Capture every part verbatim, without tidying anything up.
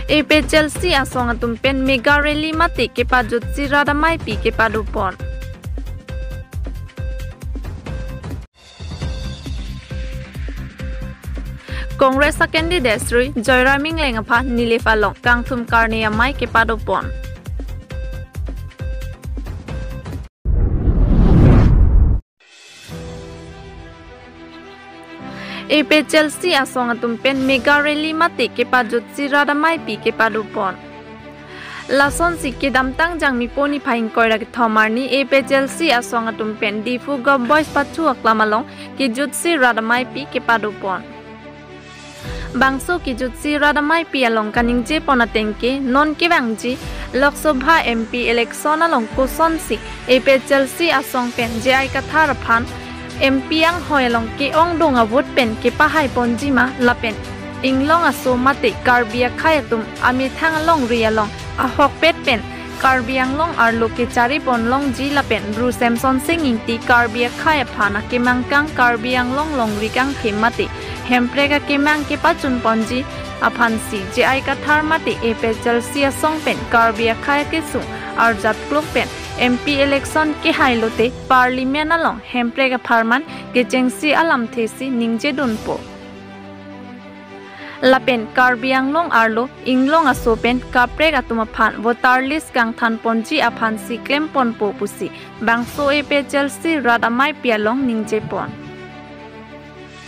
A P H L C asong atum pen mega rally mate kepajutsi rat ameipi kepadopon. Congress a candidate Shri Joyram Engleng aphan Nilip along kangthum karne amei kepadopon. A P H L C asong atum pen mega rally mate kepajutsi rat ameipi kepadopon. Lasonsi kedamtang Jangmipo niphai ingkoi ra kethom arni A P H L C asong atum pen Diphu Govt. Boys pathu aklam along kejutsi rat ameipi kepadopon. Bangso kejutsi rat ameipi along kaningjepon ateng ke non kevangji Lok Sabha M P election along kosonsi A P H L C asong pen J I Kathar aphan M P anghoi along ke-ongdung avote pen kepahaiponji ma lapen inglong aso mate Karbi akhei atum amethang alongri along ahokpet pen Karbi Anglong arlo kecharipon longji lapen Bru Semsonsing Ingti Karbi akhei aphan akemangkang Karbi Anglong longri kangthim mate Hemprek akemang kepachunponji aphansi J I Kathar mate A P H L C asong pen Karbi akhei akesung arjap klok pen M P election kehai lote Parliament along Hemprek apharman kechengsi alamthesi ningjedunpo. Lapen Karbi Anglong arlo inglong aso pen kaprek atum aphan voter list kangthanponji aphansi klemponpo pusi bangso A P H L C rat ameipi along ningjepon.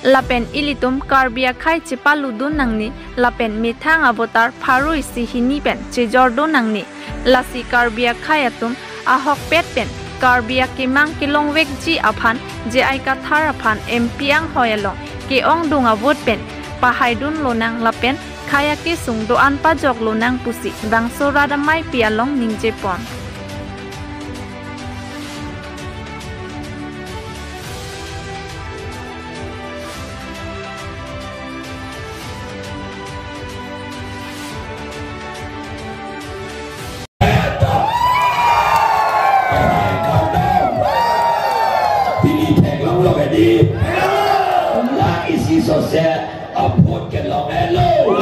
Lapen ilitum Karbi akhei chepaludun nangne lapen methang avoter pharo isi hini pen chejordun nangne. Lasi Karbi akhei atum ahokpet pen Karbi akemang kelongvekji aphan J I Kathar aphan M P anghoi along ke-ongdung avote pen pahaidun lonang lapen khei akesung do-an pajok lonang pusi bangso rat ameipi along ningjepon. Pini theklonglo ke dei. La isi sose avote kelong-etlo.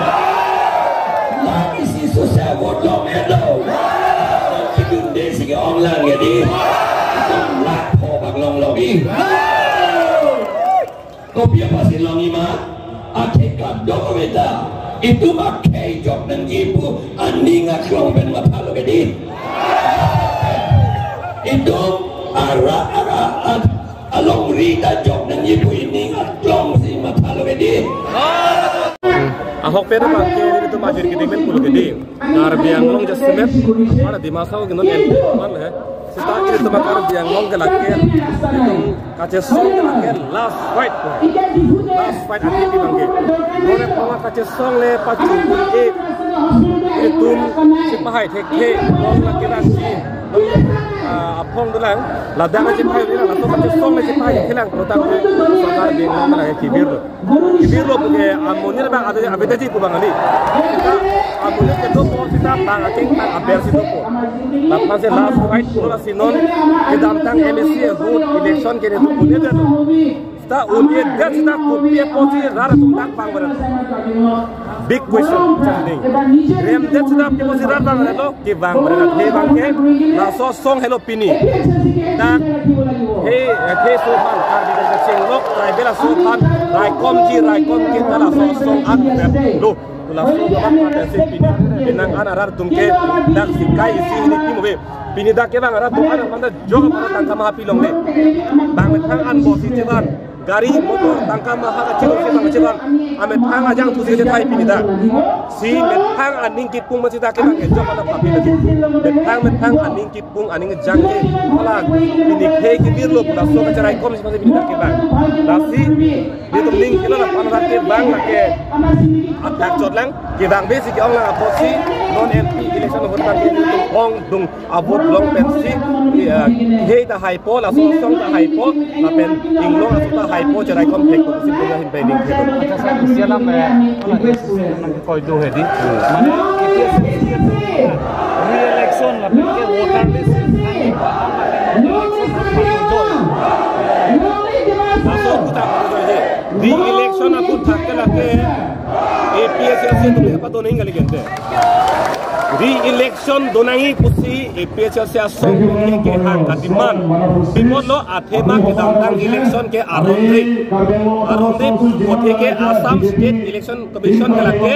La isi sose avote long-etlo. Kidunde si ke-ong lang ke dei. Atum lakh pho bak longlo ke. Kopi apotsi longji ma? Akhei kadokave ta itum akhei jok nangji pu aning aklong pen mathalo ke dei. Itum arat arat alongri ta jok nangji pu ining aklong si mathalo ke dei. Ahokpet abang ke itum ajir kedimen pulo ke dei. Karbi Anglong jasemet, mana Dima Hasao ke non M P man he. Seta ilitum Karbi Anglong ke lake, itum kachesong ke lake last fight. Last fight akhei abang ke. Nore pama kachesong le pachu e, itum chepahai thekthe, non lake lasi, ah, aphong dolang, ladak chepahai dolang, laso kachesong le chepahai thekthe lang, protak ke, Karbi Anglong ke lake kebirlo. Kebirlo puke amonit abang ave, aveji pu abang kali. Seta amonit kedopo seta bang akeng bang aber si dopo. Lapen si last fight pulo lasi non kedamtang M A C ahut election ke netum un-edet. Seta un-edet seta kopi apotsi rat atum dak bang berat. Big question, chang ding. Remdet seta kopi apotsi rat bang beratlo. Kevang berat he abang ke, laso asong helo pini. Dak he, he aso aphan, Karbi Anglong Chinglok Tribal aso aphan raikomji, raikom ke ta laso asong an lo. Laso aphan mate si pini. Penang an arat atum ke dak sikai isi hini pimo ave. Pini dak kevang arat atum an aphan ta jok aphan tangka maha pilongle. Bang methang anbor si chevan. Gari motor tangka maha kachilong si bang chevan. Amethang ajang thusi kachethai pini dak. Si methang aning kipung masi dak kevang kejok pada papi lagi. Methang, methang aning kipung aning ajang ke. Hala pini khei kebirlo pu laso kacharaikom si masi pini dak kevang. Lasi netum ning kilo lapu-an rat kevang lake athak chot lang. Kevangve si ke-ong lang apotsi non M P election ahut abang ke netum ongdung avote long pensi, eh, khei ta haipo, laso asong ta haipo, lapen inglong aso ta haipo, cheraikom thek ko si punya hin pending thek. Acha sir, isi alam, eh, ala isi alam nangkoi do he dei. Mane, A P H L C re-election lapen ke voter list. Laso aputhak re-election aputhak ke lake A P A P H L C atum ke padonang kali kente. Re-election donangji pusi A P H L C asong ke kehang kadimang. Bimot lo athema kedamtang election ke aron re. Aron re pusi puthot ke Assam State Election Commission ke lake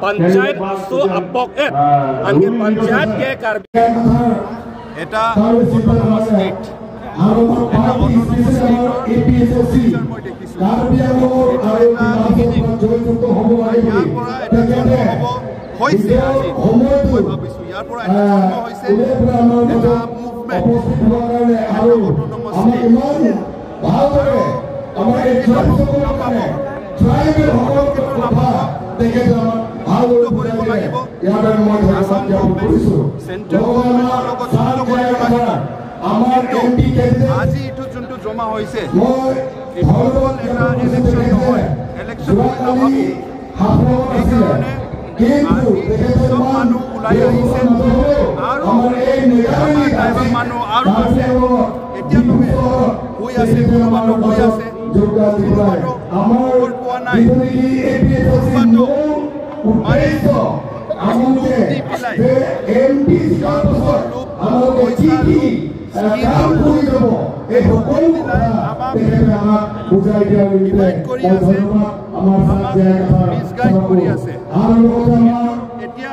panchayat aso apok et. Anke panchayat ke Karbi এটা autonomous state, এটা অট'নমাছ ষ্টেটৰ ইলেকশ্যন মই দেখিছোঁ। এইটো এটা ইনিংছ। ইয়াৰ পৰা এটা জন্ম হ'ব, হৈছে আজি। মই ভাবিছোঁ ইয়াৰ পৰা এটা জন্ম হৈছে, এটা মুভমেণ্ট, এটা অট'নমাছ ষ্টেট। ভালদৰে আমাৰ এই ট্ৰাইবেলসকলৰ কথা তেখেতে আমাক ভালদৰে বুজাই দিব। ইয়াৰ বাবে মই ধন্যবাদ জ্ঞাপন কৰিছোঁ। চেণ্ট্ৰেল গভৰ্ণমেণ্টৰ লগত যুদ্ধ কৰিব লাগিব। কিন্তু আজি এইটো যোনটো জমা হৈছে, এইটো অকল এটা ইলেকশ্যন নহয়, ইলেকশ্যন বুলি নাভাবি। সেইকাৰণে আজি চব মানুহ ওলাই আহিছে আৰু আমাৰ ট্ৰাইবেল মানুহ আৰু আছে, এতিয়ালৈকে শুই আছে, কোনো মানুহ শুই আছে, কোনো মানুহ খবৰ পোৱা নাই। কোনোবাতো মায়ে লোভ দি পেলাই, লোভ, পইচা লোভ, স্কিম লোভ, এই সকলো কথা তেখেতে আমাক বুজাই দিয়াৰ নিমিত্তে মই ধন্যবাদ। আমাৰ ছাৰ জীয়াই কাথাৰ ছাৰকো আৰু লগতে আমাৰ এতিয়া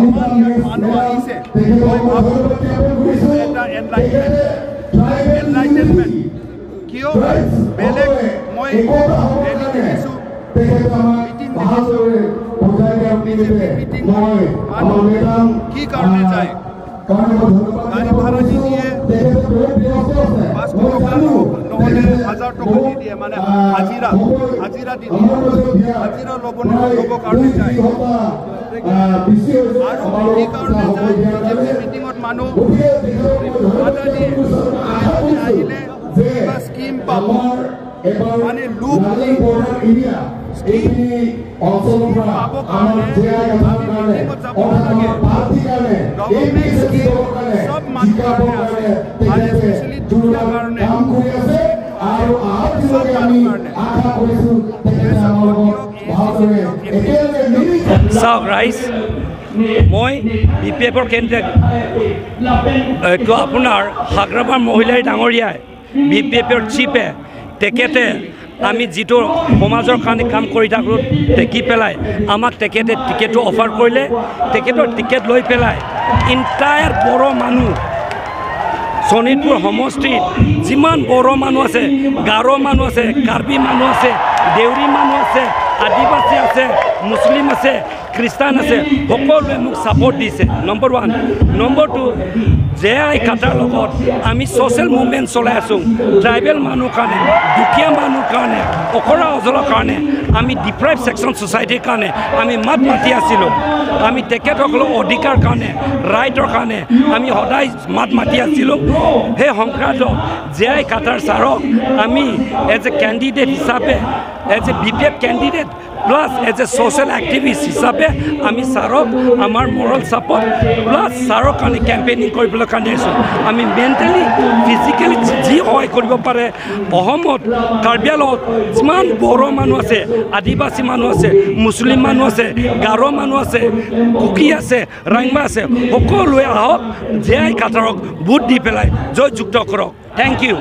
ইমান ইয়াত মানুহ আহিছে, মই ভাবোঁ এটা এনলাইটমেণ্ট, এনলাইটেনমেণ্ট। কিয় বেলেগ মই ৰেলী দেখিছোঁ, মিটিং দেখিছোঁ, বিজেপি মিটিঙত মানুহ কি কাৰণে যায়? গাড়ী ভাড়া দি দিয়ে, পাঁচশ টকা দি দিয়ে, নহ'লে হাজাৰ টকা দি দিয়ে, মানে হাজিৰা, হাজিৰা দি দিয়ে, হাজিৰা ল'ব, ল'বৰ কাৰণে যায়। আৰু কি কাৰণে যায়? বিজেপি মিটিঙত মানুহ আদা দিয়ে, আহিলে কিবা স্কিম পাব, মানে লোভ দি স্কিম পাব কাৰণে আমি মিটিঙত যাব নালাগে। গভৰ্ণমেণ্ট স্কিম চব মানুহৰ কাৰণে আছে, আৰু স্পেচিয়েলি দুখীয়া কাৰণে, চব মানুহৰ কাৰণে। চাওক ৰাইজ, মই বি পি এফৰ কেণ্ডিডেট, এইটো আপোনাৰ হাগ্ৰাবাৰ মহিলাৰী ডাঙৰীয়াই, বি পি এফৰ চিফে, তেখেতে আমি যিটো সমাজৰ কাৰণে কাম কৰি থাকোঁ, দেখি পেলাই আমাক তেখেতে টিকেটটো অফাৰ কৰিলে, তেখেতৰ টিকেট লৈ পেলাই এণ্টায়াৰ বড়ো মানুহ, শোণিতপুৰ সমষ্টিত যিমান বড়ো মানুহ আছে, গাৰো মানুহ আছে, কাৰ্বি মানুহ আছে, দেউৰী মানুহ আছে, আদিবাসী আছে, মুছলিম আছে, খ্ৰীষ্টান আছে, সকলোৱে মোক ছাপোৰ্ট দিছে, number one. Number two, J I Kathar লগত আমি ছ'চিয়েল মুভমেণ্ট চলাই আছোঁ। ট্ৰাইবেল মানুহৰ কাৰণে, দুখীয়া মানুহৰ কাৰণে, অখৰা অজলৰ কাৰণে, আমি ডিপ্ৰাইভ ছেকশ্যন ছ'চাইটিৰ কাৰণে আমি মাত মাতি আছিলোঁ। আমি তেখেতসকলৰ অধিকাৰ কাৰণে, ৰাইটৰ কাৰণে আমি সদায় মাত মাতি আছিলোঁ। সেই সংক্ৰান্তত জে আই কাটাৰ ছাৰক আমি এজ এ কেণ্ডিডেট হিচাপে, as a B P F candidate, plus as a social activist হিচাপে আমি ছাৰক আমাৰ মৰেল ছাপোৰ্ট, প্লাছ ছাৰৰ কাৰণে কেম্পেইনিং কৰিবলৈ কাৰণে আহিছোঁ। আমি মেণ্টেলি, ফিজিকেলি যি সহায় কৰিব পাৰে, অসমত, কাৰ্বি আংলঙত যিমান বড়ো মানুহ আছে, আদিবাসী মানুহ আছে, মুছলিম মানুহ আছে, গাৰো মানুহ আছে, কুকি আছে, ৰাংমা আছে, সকলোৱে আহক, জে আই কাটাৰক ভোট দি পেলাই জয়যুক্ত কৰক। Thank you.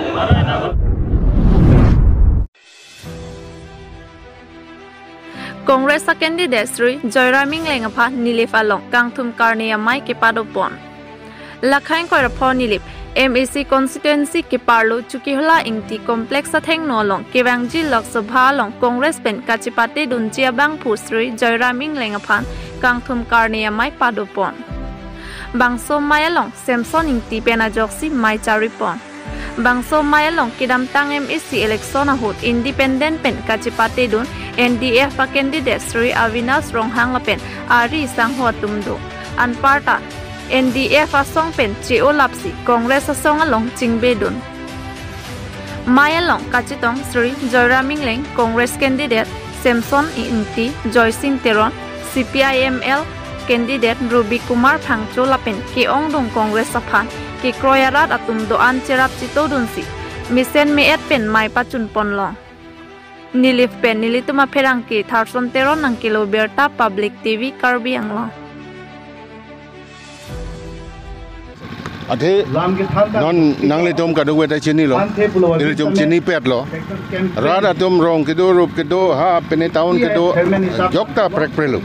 Congress a candidate Shri Joyram Engleng aphan Nilip along kangthum karne amei kepadopon. Lakhai ingkoi ra pho Nilip M A C constituency keparlo Chokihola Ingti complex athengno along kevangji Lok Sabha along Congress pen kachepatedunji abangphu Shri Joyram Engleng aphan kangthum karne amei padopon. Bangso amei along Samson Ingti pen ajoksi amei charipon. Bangso amei along kedamtang M A C election ahut independent pen kachepatedun N D F a candidate Shri Avinash Ronghang lapen ari sangho atum do. Anparta N D F asong pen che-olapsi Congress asong along chingbedun. Amei along kachetong Shri Joyram Engleng, Congress candidate Samson Ingti, Joysing Teron, C P I M L candidate Ruby Kumar Phangcho lapen ke-ongdung Congress aphan kekroi arat atum do-an cherap chetodunsi mesen me-et pen amei pachunponlong. Nilip pen nelitum apherangke Tharson Teron nangkelo birta Public T V Karbi Anglong. Athe non nanglitum kadokave ta chinilo. Nelitum chinipetlo. Rat atum rong kedo, rup kedo, ha pine town kedo, jokta prekprelo.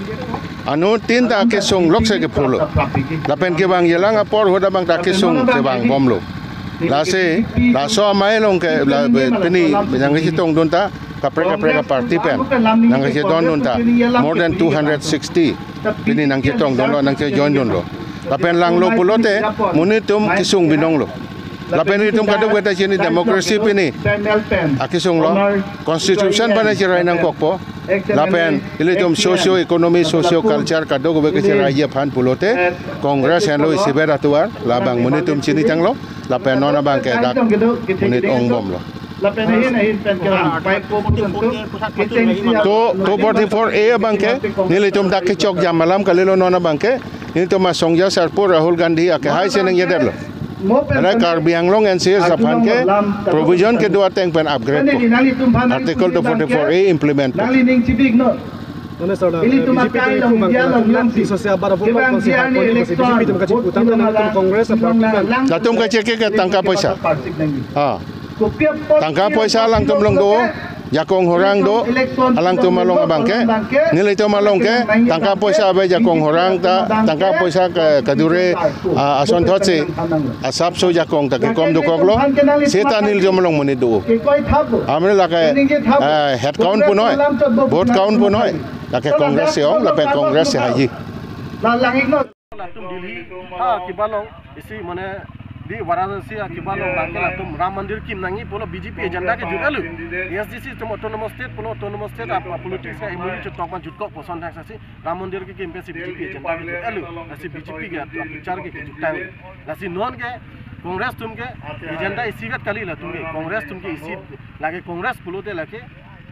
Anuttin ta kesung lokse kephulo. Lapen kevang yelang apor ahut abang ta kesung kevangbomlo. Lasi, laso amei along ke, la, pini nangkachetongdun ta, kaprek kaprek aparty pen nangkachetongdun ta, more than two hundred sixty pini nangchetongdunlo, nangchejoindunlo. Lapen langlo pulote monit atum kesung binonglo. Lapen itum kadokave ta chini democracy pini akesunglo, constitution pen cherai nangkokpo. Lapen ilitum socio economy, socio culture kadokave kacheraiji aphan pulote Congress henlo isivet atovar, labang monit atum chinitanglo. Lapen non abang ke dak monit ongbomlo. Two, two forty-four A abang ke nelitum dak kechokjam alam kalilo. Non abang ke nelitum asongja sarpo Rahul Gandhi akehai si nangjedetlo. Alai Karbi Anglong N C S aphan ke provision kedo ateng pen upgrade po. Article two forty-four A implement po. Nang lining chibik no. None sir, na Ili B J P tumakai ke long, ipu bang dia kena long, long, ti sose abar abo kebang kong si dia hak ni kong si election, B J P tum kachi vote putang kilang nang alang, Congress kilang apa nang alang, latum kacheke ke tangka poisa. Parsik nang. Ah. Kopi apa tangka poisa alangtum along do. Jakong horang do. Election, alangtum along abang ke. Nelitum along ke. Tangka poisa ave jakong horang ta. Tangka poisa ke kadure, ah, asonthotsi. Asapso jakong ta kekom dokoklo. Seta nelitum along monit do. Amre lake, eh, head count punoi, vote count punoi, lake Congress si ong, lapen Congress si haiji. Latum Delhi, ha, kiba along, isi mane, di Varanasi, ha, kiba along, bangke latum Ram Mandir kim nangji pulo B J P agenda kejut alu. A S D C atum autonomous state pulo, autonomous state, apa politics ke imuli chutok ma jutkok puson thang sasi, Ram Mandir kekim pensi B J P agenda kejut alu. Lasi B J P ke, apa bichar ke kejutang. Lasi non ke, Congress atum ke agenda isivet kali latum ke. Congress atum ke isi lake Congress pulote lake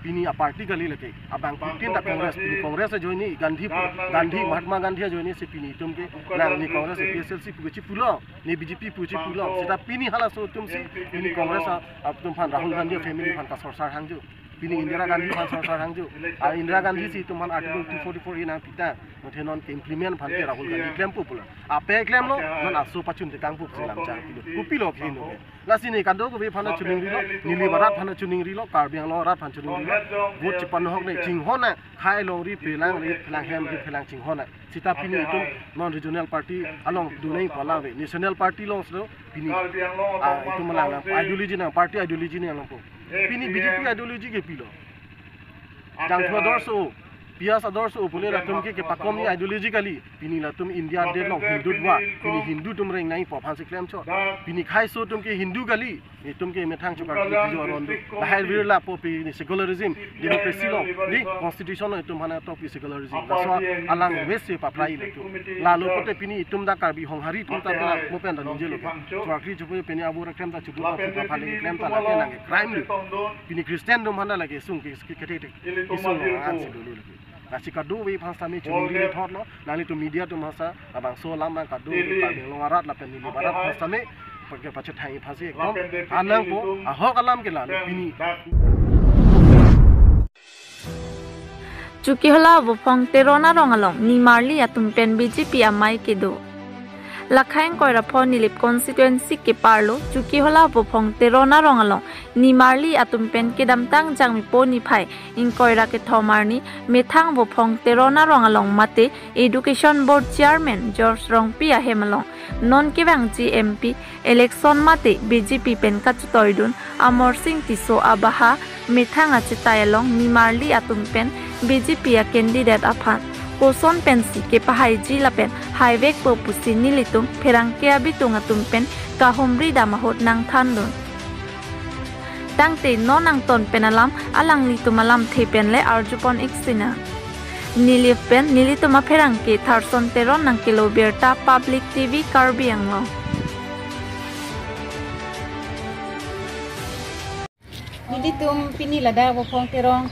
pini aparty kali lake. Abangphutin ta Congress, pini Congress ajoine Gandhi, Gandhi, Mahatma Gandhi ajoine si pini itum ke nang ne Congress A P H L C pu kachipulo, ne B J P pu kachipulo. Seta pini halaso atum si pini Congress a, atum aphan Rahul Gandhi family aphan kasorsar hangjo. Pini Indira Gandhi aphan sorsar hangjo. A Indira Gandhi si itum aphan Article two forty-four A nangpitang. Mate non ke implement aphan ke Rahul Gandhi klempo pulo. Ape klemlo, non aso pachun tekang pusi lamchang pilo. Kopilo kehingno ke. Lasi ne kadokave aphan choningrilo, neli barat aphan choningrilo, Karbi Anglong arat aphan choningrilo. Vote chepanohok ne chinghon na, khei longri, phelang ri, phelang hem ri, phelang chinghon na. Seta pini itum non regional party along dunai pala ve. National party along selo pini, ah, itum alang nang ideology nang, party ideology nang along po. Pini B J P ideology ke pilo. Jangthu adorsho, piyaj adorsho, pule latum ke kepakom ni ideology kali. Pini latum India adet along Hindutva, pini Hindu atum reng nangpo aphan si klemchot. Pini kheiso atum ke Hindu kali, itum ke methang chukar kali pijo aron do. Lahai virlapo pini secularism, democracy along, di constitution along itum aphan atop pi secularism. Laso alang wes si paprai latum. Lalo pote pini itum dak Karbi Honghari atum ta pela mo pen ta nungjelo. Chukar kali chupu pini abu rakrem ta chupu ta pha pha le klem ta lake nang crime lo. Pini Christian atum aphan ta lake sung ke, ke, ke, ke, isung lo ansi dolo lake. Lasi kadokave aphan sami chuningri thotlo, nanglitum media atum aphan sa, labangso alam nang kadokave Karbi Anglong arat lapen neli barat aphan sami, pake pachethang aphan si ekdom, anang po, ahok alam ke lalo, pini. Chokihola Vophong Teron arong along, nimarli atum pen B J P amei kedo. Lakhai ingkoi ra pho Nilip constituency keparlo, Chokihola Vophong Teron arong along, nimarli atum pen kedamtang Jangmipo niphai ingkoi ra kethom arni, methang Vophong Teron arong along mate Education Board Chairman George Rongpi ahem along, non kevangji M P election mate B J P pen kachetoidun Amarsing Tisso abaha methang achetai along nimarli atum pen B J P a candidate aphan koson pensi kepahaiji lapen haivekpo pusi nelitum pherangke abitung atum pen kahumri dam ahut nangthandun. Tangte non angton pen alam alanglitum alamthe pen le arjupon ik sinang. Nilip pen nelitum apherangke Tharson Teron nangkelo birta Public T V Karbi Anglong. Nelitum pini ladak Vophong Teron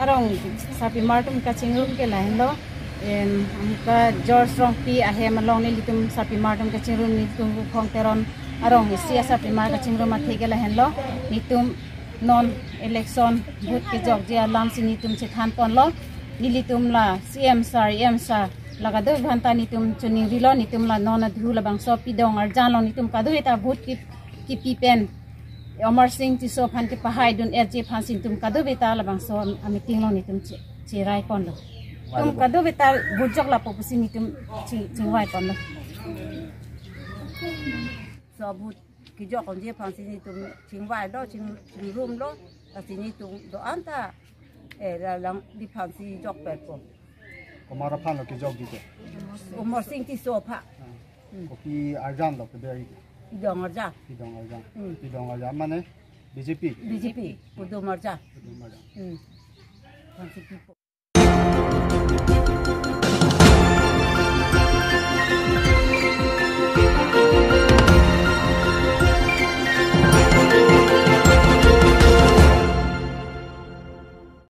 arong sarpimar atum kachingrum ke lahenlo. Em, anke George Rongpi ahem along nelitum sarpimar atum kachingrum, nelitum Vophong Teron arong isi asarpimar kachingrum athe ke lahenlo. Nelitum Non election vote kejokji alam si netum chethan ponlo. Nelitum la C M sir, E M sir, la kadokave aphanta netum choningrilo, netum la non adhu labangso pidong arjan along netum kadokave ta vote ki, kipi pen Amarsing Tisso aphan kepahai dun-etji aphan si netum kadokave ta labangso a-meeting along netum che, cherai ponlo. Netum kadokave ta vote jok lapo pusi netum ching, chingvai ponlo. So vote kejok unji aphan si netum chingvailo, ching, chingrumlo, lasi netum do-an ta, eh, la lang di aphan si jokpetpo. Komat aphan lo kejokji ke? Amarsing Tisso aphan. Ah. Hmm. Kopi arjan lo keber ke? Pidong arjan. Pidong arjan. Hmm. Pidong arjan mane B J P? B J P, pudum arjan. Pudum arjan. Hmm. Aphan si pipo.